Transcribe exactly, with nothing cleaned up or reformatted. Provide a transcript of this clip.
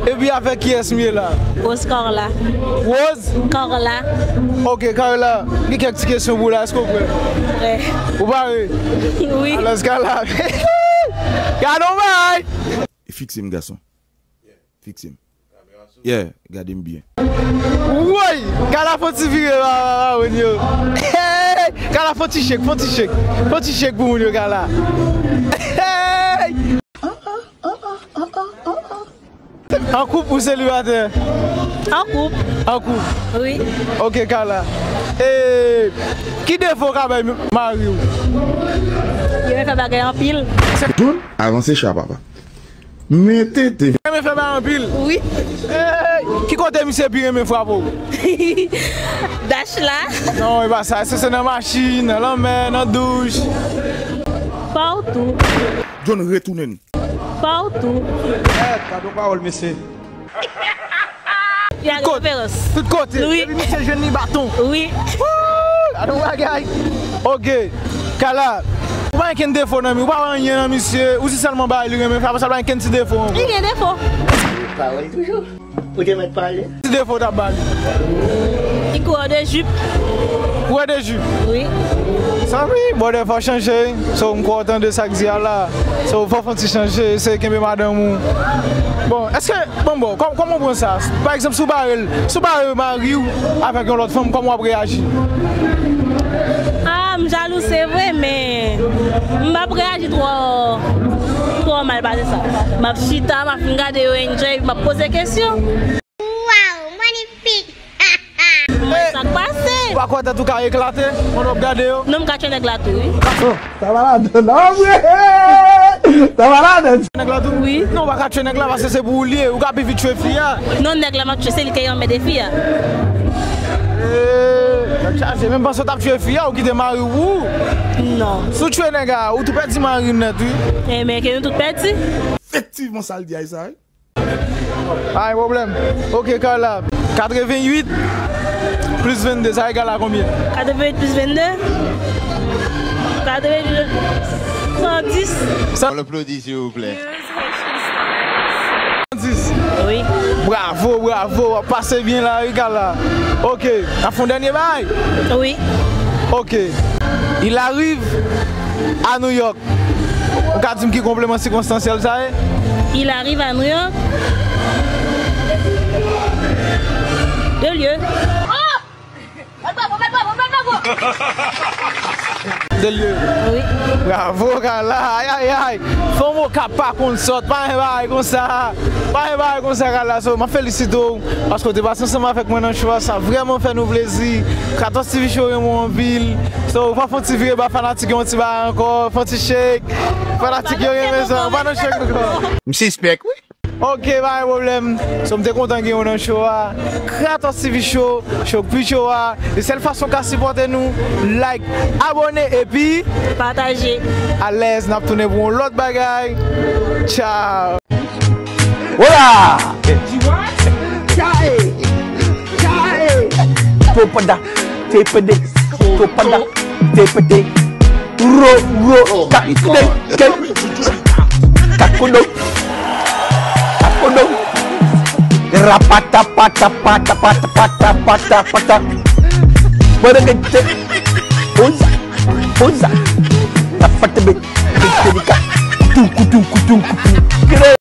Epi avèk kiyès m ye la? Rose Carla. Rose? Carla. Ok, Carla, gen kèk ti kesyon pou w la, èske w prè? Prè. Ou pare? Wi. Alòs, Carla. Gade yon bagay! Fikse m, gason. Fikse m. Yeah, gade m byen. Woy! Carla fè yon ti vire ba, ba, ba, moun yo. Hey! Carla fè yon ti shake, fè yon ti shake. Fè yon ti shake pou moun yo, Carla. Hey! An koup ou selibatè? An koup. An koup. Wi. Ok, Carla. E ki defo w ka bay mari w? Li renmen fè bagay anpil. Doun, avanse cha, papa. Men tete. Renmen fè bagay anpil? Wi. Hey! Ki kote misye pi renmen frape w? Dash la. Non, e pa sa. Se, se nan machin, nan lanmè, nan douch. Patou. John, retounen. Patou. Eh, kado pawòl, mesye. Li a gen preferans. Tout kote. Wi. Epi misye jwenn li baton. Wi. Woo! Gade yon bagay. Ok. Carla, ou pa gen kenn defo nan mi, ou pa wè anyen nan misye, ou se sèlman bagay li renmen fè, apre sa, ou pa gen kenn ti defo ankò. Li gen defo. Pawòl toujou. Ou te mèt pale. Ti defo w t ap ba li? Li kourè de jip. Kourè de jip? Wi. Sanmi, bwòdè, fò w chanje. So, m kwè w tande sa k di a la. So, fò w fè yon ti chanje, eseye kenbe madanm ou. Bon, èske, bon, bon, kò-, kòman w pran sa? Pa egzanp, si w bare l, si w bare mari w avèk yon lòt fanm, kòman w ap reyaji? Ah, m jalou, se vre, men m p ap reyaji twò, twò mal pase sa. M ap chita, m ap fin gade yo enjoy, m ap poze kesyon. Waw, manifik! Mwen, sa k pase? Ou pa kwè tèt ou ka eklate pandan w ap gade yo? Non, m ka tchwe nèg la tou, wi. Sa va ladan, non, vre? Sa va ladan. Nèg la tou? Wi. Non, ou pa ka tchwe nèg la paske se pou ou li ye. Ou ka pi vit tchwe fi a. Non, nèg la m ap tchwe, se li ki anmède fi a. Eh, tèt chaje. Menm panse w t ap tchwe fi a, ou kite mari w pou ou. Non. Si w tchwe nèg la, ou tou pèdi mari w nèt, wi. Enben, ke nou tout pèdi. Efektivman, sa l di a, e sa, wi. Pa gen pwoblèm. Ok, Carla. Katreventuit plis vennde, sa egal a konbyen? Katreventuit plis vennde? Katreventuit, san dis. San dis. Wi. Bravo, bravo. W ap pase byen la, wi, Carla. Ok. N ap fè yon dènye bagay? Wi. Ok. Il arrive à New York. Ou ka di m ki konpleman sikonstansyèl sa ye? Il arrive à New York. De lieu. De lieu. Wi. Bravo, Carla. Ay, ay, ay. Fanm Okap pa konn sòt. Pa gen bagay konsa. Pa gen bagay konsa, Carla. So, m ap felisite w. Paske w te pase ansanm avèk mwen nan show a, sa vrèman fè nou plezi. Katòz TV Show renmen w anpil. So, ou pa fè yon ti vire ba fanatik yo yon ti bagay ankò, fè yon ti shake. Fanatik yo renmen sa, ou pa nan shake ankò. M sispèk, wi. Ok, pa gen pwoblèm. So, m te kontan gen w nan show a. Katòz TV Show, show k pi cho a. E sèl fason w ka sipòte nou, like, abòne epi pataje. Alèz, n ap tounen pou yon lòt bagay. Tchao. Hola! Chae! Chae! Topada, tepede, topada, tepede. Ro, ro, ta, de, ke. Kakodo. Kakodo. Rapata, pata, pata, pata, pata, pata, pata. Bwana kete. Poza, poza. Rapata, be, be, be, ka. Tunku, tunku, tunku, tunku.